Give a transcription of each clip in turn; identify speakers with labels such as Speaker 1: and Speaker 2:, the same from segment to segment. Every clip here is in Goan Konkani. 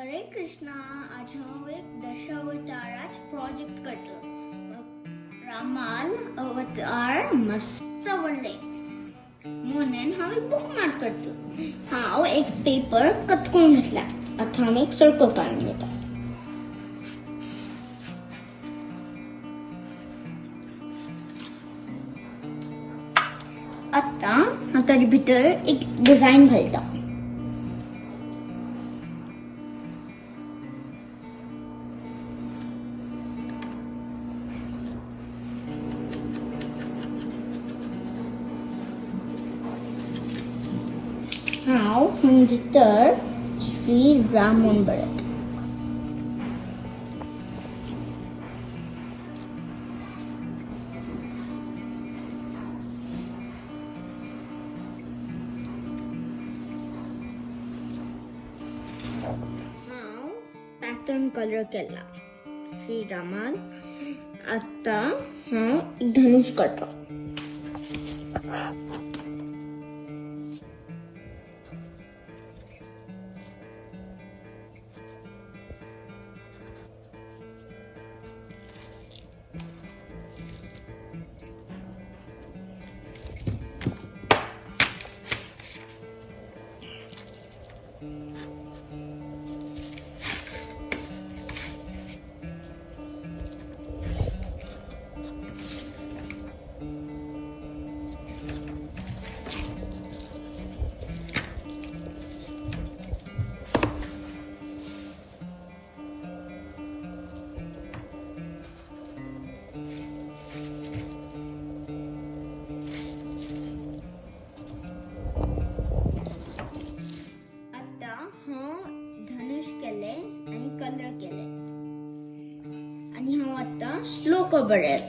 Speaker 1: हरे कृष्णा. आज हांव एक दशावताराच प्रोजेक्ट करतलो. रामाल अवतार मस्त आवडले म्हणून हांव एक बुक मार्क करतो. हांव एक पेपर कट करून घेतला. आता हांव एक सर्कल काडून घेता. आता हांव ताजे भितर एक डिझायन घालता. हांव हांगा भितर श्री राम म्हूण बरयता. हांव पॅटर्न कलर केला श्री रामान. आता हांव एक धनुष करता. आता हांव धनुष केले आनी कलर केले आनी हांव आतां श्लोक बरयत.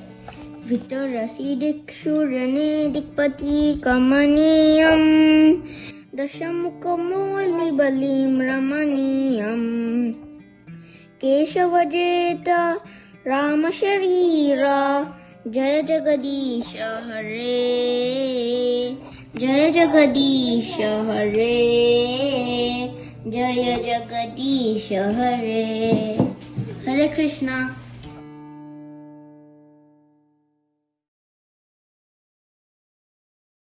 Speaker 1: वितरसि दिक्षुरणे दिक्पती कमनीयं दशमुखमौलिबलिं रमणीयं केशवजेत रामशरीरा जय जगदीश हरे, जय जगदीश हरे, जय जगदीश हरे. हरे कृष्णा.